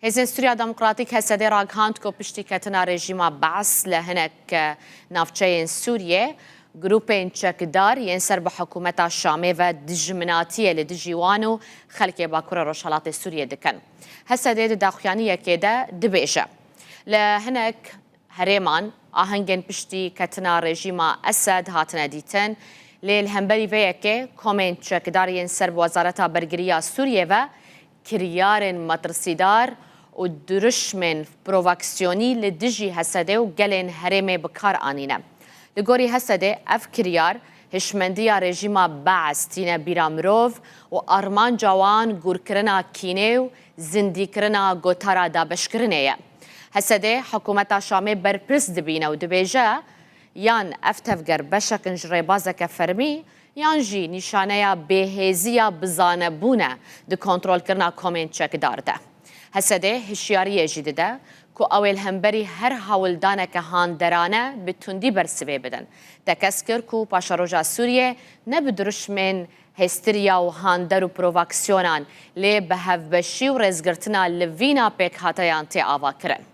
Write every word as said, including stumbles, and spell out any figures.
Hêzên Sûriya Demokratîk, H S D, ragihand ku piştî ketina rejîma Beas li hinek navçeyên Sûriyê, grûpên çekdar yên ser bi hikûmeta Şamê ve dijminatiyê li dijî wan û xelkê Bakurê Rojhelatê Sûriyê dikin. H S D di daxuyaniyekê de dibêje, li hinek herêman ahengên piştî ketina rejîma Esed hatine dîtin, lê li hemberî vê yekê komên çekdar yên ser bi Wezareta Bergiriya Sûriyê ve kiryarên metirsîdar û dirişmên provokasyonî li dijî H S D û gelên herêmê bi kar anîne. Li gorî H S D ev kiryar hişmendiya rejîma Beas tîne bîra mirov û armanca wan gûrkirina kînê û zindîkirina gotara dabeşkirinê ye. H S D hikûmeta Şamê berpirs dibîne û dibêje, yan ev tevger beşekin ji rêbazeke fermî, yan jî nîşaneya bêhêziya bizanebûn e di kontrolkirina komên çekdar de. H S D hişyariyê jî dide ku ew ê li hemberî her hewldaneke handerane bi tundî bersivê bidin. Tekez kir ku Paşeroja Sûriyê ne bi dirişmên hêstiriya û hander û provokasyonên, lê bi hevbeşî û rêzgirtina li vîna pêkhateyan tê avakirin.